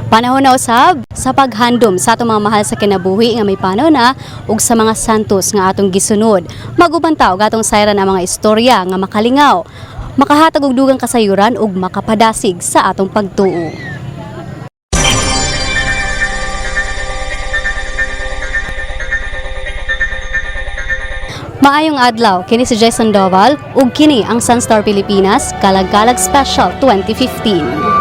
Panahon na usab sa paghandom sa atong mga mahal sa kinabuhi nga may panaw na ug sa mga santos nga atong gisunod. Mag-uban ta og atong sayran ang mga istorya nga makalingaw, makahatag og dugang kasayuran ug makapadasig sa atong pagtuo. Maayong adlaw, kini si Jason Doval ug kini ang Sunstar Pilipinas Kalag-Kalag Special 2015.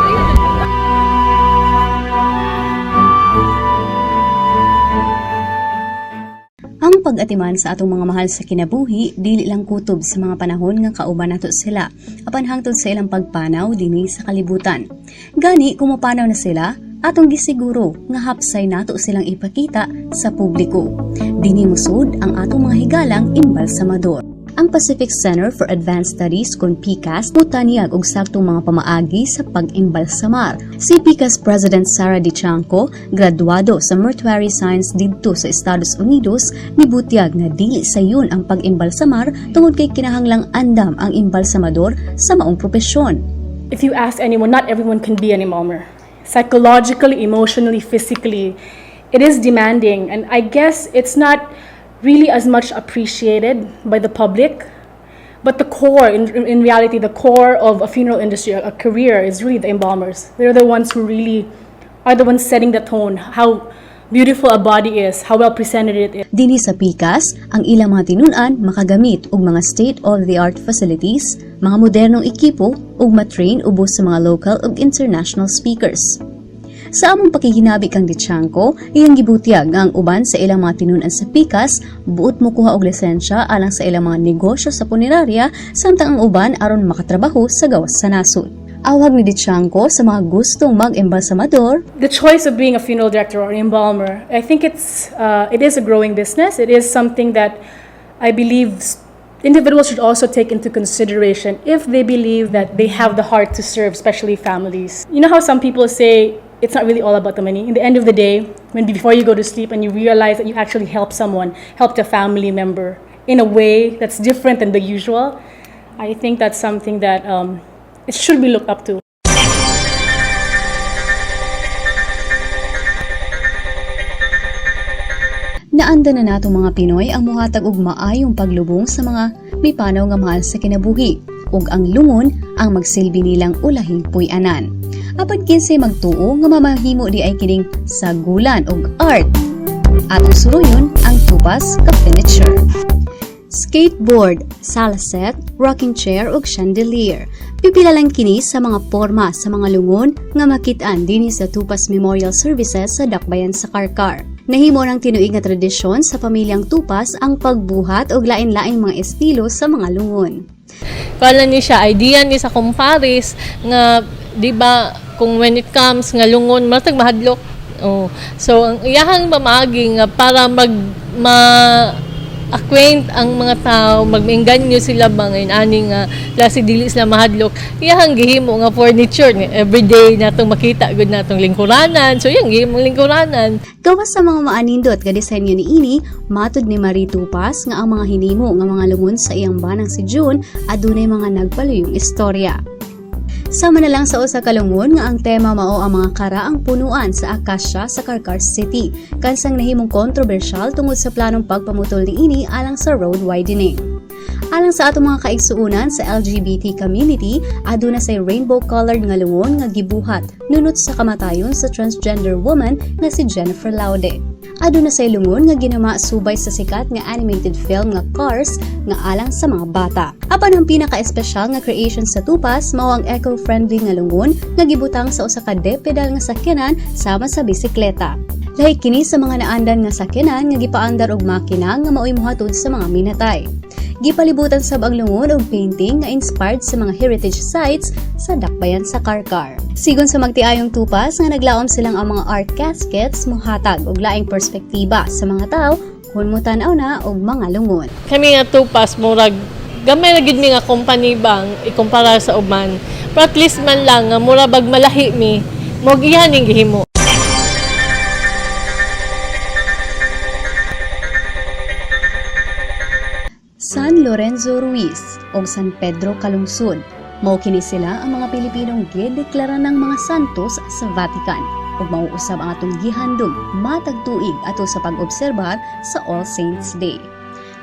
Ang pag-atiman sa atong mga mahal sa kinabuhi dili lang kutob sa mga panahon nga kauban nato sila apan hangtod sa ilang pagpanaw dinhi sa kalibutan. Gani kung mopanaw na sila, atong gisiguro nga hapsay nato silang ipakita sa publiko. Dinhi mosud ang atong mga higalang imbalsamador. Ang Pacific Center for Advanced Studies kon PCAS mutanyag og saktong mga pamaagi sa pag-imbalsamar. Si PCAS President Sara Dichanco, graduado sa Mortuary Science didto sa Estados Unidos, nibutyag nga dili sayon ang pag-imbalsamar tungod kay kinahanglang andam ang imbalsamador sa maong propesyon. If you ask anyone, not everyone can be an embalmer. Psychologically, emotionally, physically, it is demanding. And I guess it's not really as much appreciated by the public. But the core, in reality, the core of a funeral industry, a career, is really the embalmers. They're the ones who really are the ones setting the tone, how beautiful a body is, how well presented it is. Dinhi sa PCAS, ang ilang mga tinun-an makagamit og mga state-of-the-art facilities, mga modernong ekipo ug matrain ubos sa mga local ug international speakers. Sa among pakiginabi kang Dichanco, iyang gibutyag nga ang uban sa ilang mga tinun-an sa PCAS buot mokuha og lisensya alang sa ilang mga negosyo sa punerarya, samtang ang uban aron makatrabaho sa gawas sa nasod. Awag ni Dichanco sa mga gustong mag-embalsamador The choice of being a funeral director or an embalmer, I think it is a growing business. It is something that I believe individuals should also take into consideration if they believe that they have the heart to serve, especially families. You know how some people say it's not really all about the money. In the end of the day, when before you go to sleep and you realize that you actually helped someone, helped a family member in a way that's different than the usual, I think that's something that it should be looked up to. Naanda na natong mga Pinoy ang muhatag og maayong paglubong sa mga mipanaw nga mahal sa kinabuhi ug ang lungon ang magsilbi nilang ulahing puy-anan. Apan kinsay magtuo nga mamahimo di ay kining sagulan og art. Atong suruyon ang Tupas ka furniture. Skateboard, sala set, rocking chair ug chandelier. Pipila lang kini sa mga porma sa mga lungon nga makit-an dinhi sa Tupas Memorial Services sa Dakbayan sa Carcar. Nahimo ng tinuig nga tradisyon sa pamilyang Tupas ang pagbuhat og lain-laing mga estilo sa mga lungon. Kala ni siya idea ni sa kumpares nga, di ba, kung when it comes nga lungon matag mahadlok. Oh. So ang iyahang pamaagi nga para mag ma acquaint ang mga tao, magmainganyo sila ba ngayon ani nga lasi dili sila mahadlok, iyahang gihimo nga furniture nga everyday natong makita gud natong lingkuranan. So iyang gihimong lingkuranan. Gawas sa mga maanindot nga disenyo niini, matud ni Marie Tupas nga ang mga hinimo nga mga lungon sa iyang banang si June adunay mga nagpaluyong istorya. Sama na lang sa usa ka lungon nga ang tema mao ang mga karaang punuan sa Acacia sa Carcar City, kansang nahimong kontrobersyal tungod sa planong pagpamutol niini alang sa road widening. Alang sa atong mga kaigsuonan sa LGBT community, aduna say rainbow-colored nga lungon nga gibuhat nunot sa kamatayon sa transgender woman nga si Jennifer Laude. Aduna say lungon nga ginama subay sa sikat nga animated film nga Cars nga alang sa mga bata. Apan ang pinaka-espesyal nga creation sa Tupas mao ang eco-friendly nga lungon nga gibutang sa usa ka depedal nga sakyanan sama sa bisikleta. Lahi kini sa mga naandan nga sakyanan nga gipaandar og makina nga maoy mohatod sa mga minatay. Gipalibutan sab ang lungon og painting nga inspired sa mga heritage sites sa Dakbayan sa Carcar. Sigon sa magtiayong Tupas nga naglaom silang ang mga art caskets mohatag og laing perspektiba sa mga tao kung motan-aw na og mga lungon. Kami nga Tupas, murag gamay ra gid mi nga company bang ikumpara sa uban. Pero at least man lang nga mura bag malahi mi, mog iyan ning gihimo. San Lorenzo Ruiz o San Pedro Calungsod. Mao kini sila ang mga Pilipinong gideklara ng mga santos sa Vatican. Ug mauusab ang atong gihandom matag tuig ato sa pag-obserbar sa All Saints Day.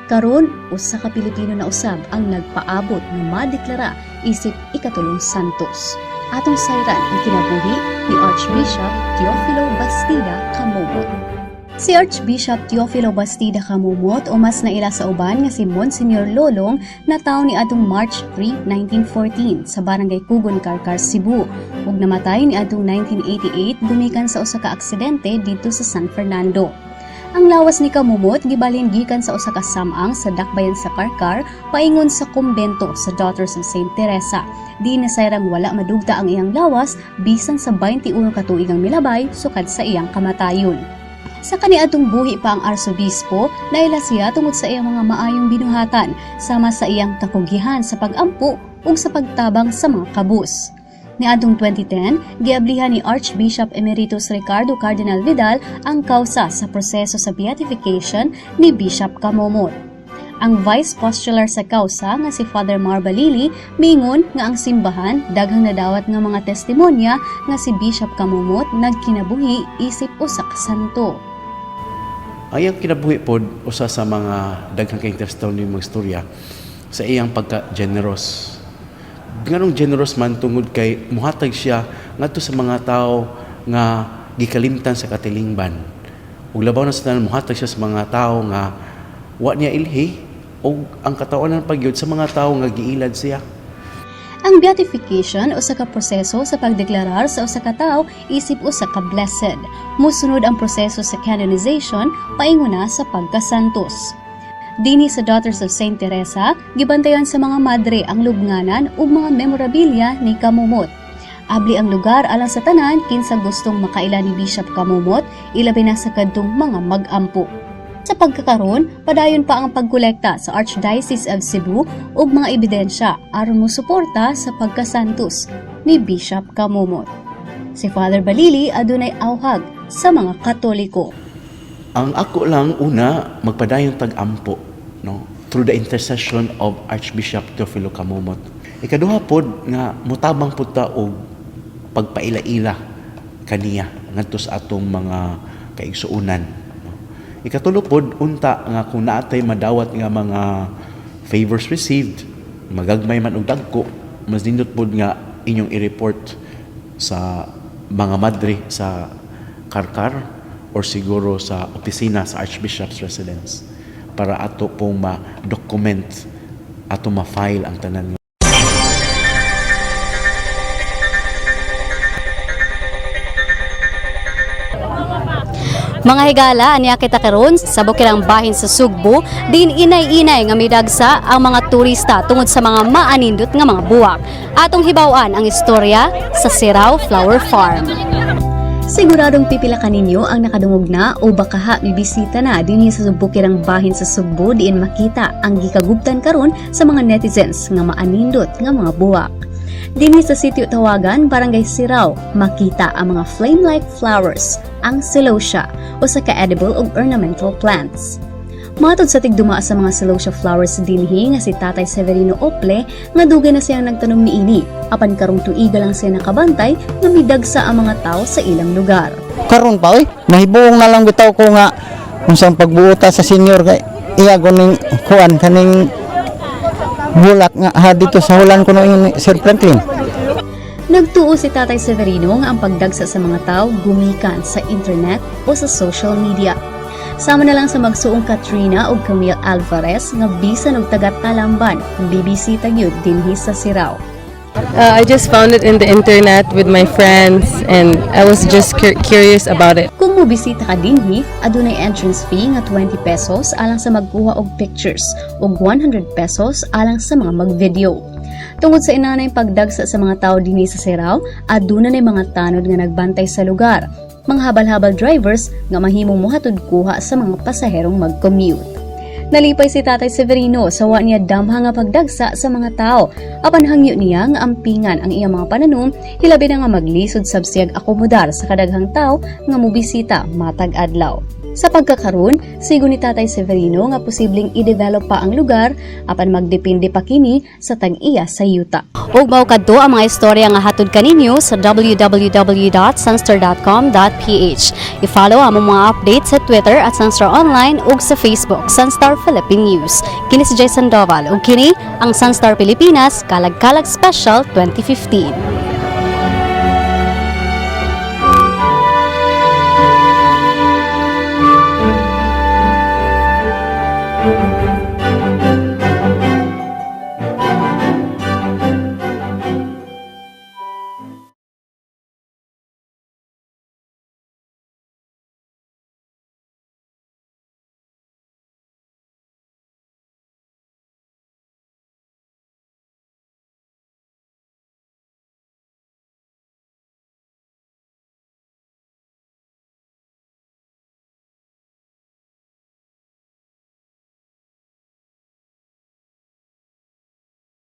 Karon, usa ka Pilipino na usab ang nagpaabot nga madeklara isip ikatulong santos. Atong sayran ang kinabuhi ni Archbishop Teofilo Bastida Camomot. Si Archbishop Teofilo Bastida Camomot o mas naila sa uban nga si Monsignor Lolong, natawo ni adtong March 3, 1914 sa Barangay Kugon, Carcar, Cebu ug namatay ni adtong 1988 gumikan sa usa ka aksidente didto sa San Fernando. Ang lawas ni Camomot gibalhin gikan sa usa ka samang sa dakbayan sa Carcar paingon sa kumbento sa Daughters of St. Teresa. Di nasayrang wala madugta ang iyang lawas bisan sa 21 ka tuig ang milabay sukad sa iyang kamatayon. Sa kaniadtong buhi pa ang arsobispo, naila siya tungod sa iyang mga maayong binuhatan, sama sa iyang kakugihan sa pag-ampo ug sa pagtabang sa mga kabus. Niadtong 2010, giablihan ni Archbishop Emeritus Ricardo Cardinal Vidal ang kausa sa proseso sa beatification ni Bishop Camomot. Ang Vice Postular sa kausa nga si Father Mar Balili mingon nga ang simbahan daghang nadawat nga mga testimonya nga si Bishop Camomot nagkinabuhi isip usa ka santo. Ang iyang kinabuhi pod, usa sa mga daghang kayong testimony, mga istorya sa iyang pagka-generous. Nganong generous man? Tungod kay muhatag siya ngadto sa mga tao nga gikalimtan sa katilingban. Ug labaw na sa tanan, muhatag siya sa mga tao nga wa niya ilhi, ug ang katawanan pa gyud sa mga tao nga giilad siya. Ang beatification usa ka proseso sa pagdeklarar sa usa ka tawo isip usa ka blessed. Mosunod ang proseso sa canonization paingon na sa pagkasantos. Dinhi sa Daughters of St. Teresa, gibantayan sa mga madre ang lubnganan ug mga memorabilia ni Camomot. Abli ang lugar alang sa tanan kinsa gustong makaila ni Bishop Camomot, ilabi na sa kadtong mga mag-ampo. Sa pagkakaron, padayon pa ang pagkolekta sa Archdiocese of Cebu ug mga ebidensya aron mosuporta sa pagkasantos ni Bishop Camomot. Si Father Balili adunay awhag sa mga Katoliko. Ang ako lang, una, magpadayon tag-ampo, no, through the intercession of Archbishop Teofilo Camomot. Ikaduha pod nga mutabang pud ta og pagpaila-ila kaniya ngadto sa atong mga kaigsuonan, no. Ikatulo pod unta nga kung naatay madawat nga mga favors received, magagmay man og dagko, mas nindot pod nga inyong i-report sa mga madre sa Carcar or siguro sa opisina sa Archbishop's Residence para ato pong ma-document, ato ma-file ang tanan. Mga higala, aniya kita karon sa bukirang bahin sa Sugbo, din inay-inay nga midagsa ang mga turista tungod sa mga maanindot nga mga buwak. Atong hibaw-an ang istorya sa Sirao Flower Farm. Siguradong pipila kaninyo ang nakadungog na o baka ha mibisita na dinhi sa bukirang bahin sa Sugbo, diin makita ang gikagubtan karon sa mga netizens nga maanindot nga mga buwak. Dinhi sa Sitio Tawagan, Barangay Sirao, makita ang mga flame-like flowers, ang celosia, usa ka edible ug ornamental plants. Matod sa tigduma sa mga celosia flowers dinhi nga si Tatay Severino Ople, nga dugay na siyang nagtanom niini, apan karong tuiga lang siya nakabantay nga midagsa ang mga tao sa ilang lugar. Karon pa oy, nahibuong na lang bitaw ko nga unsang pagbuota sa senior kay iya ning kuan kaning bulak nga ha dito sa hulan kuno ni Sir Franklin. Nagtuo si Tatay Severino nga ang pagdagsa sa mga tao gumikan sa internet o sa social media. Sama na lang sa magsuong Katrina ug Camille Alvarez nga bisan og taga Talamban, bibisita gyud dinhi sa Sirao. I just found it in the internet with my friends, and I was just curious about it. Kung mobisita ka dinhi, adunay entrance fee nga 20 pesos alang sa magkuha og pictures ug 100 pesos alang sa mga mag-video. Tungod sa inanay pagdagsa sa mga tao dinhi sa Sirao, aduna nay mga tanod nga nagbantay sa lugar. Mga habal-habal drivers nga mahimong mohatod kuha sa mga pasaherong mag-commute. Nalipay si Tatay Severino sa wa niya damha nga pagdagsa sa mga tao. Apan hangyo niya nga ampingan ang iyang mga pananom, hilabi na nga maglisod sab siyag akomodar sa kadaghang tao nga mobisita matag adlaw. Sa pagkakaron, sigo ni Tatay Severino nga posibleng i-develop pa ang lugar apan magdepende pa kini sa tag-iya sa yuta. Ug mao kadto ang mga istorya nga hatod kaninyo sa www.sunstar.com.ph. I-follow ang among mga updates sa Twitter @SunstarOnline ug sa Facebook, Sunstar Philippine News. Kini si Jason Doval ug kini ang Sunstar Pilipinas Kalag-Kalag Special 2015.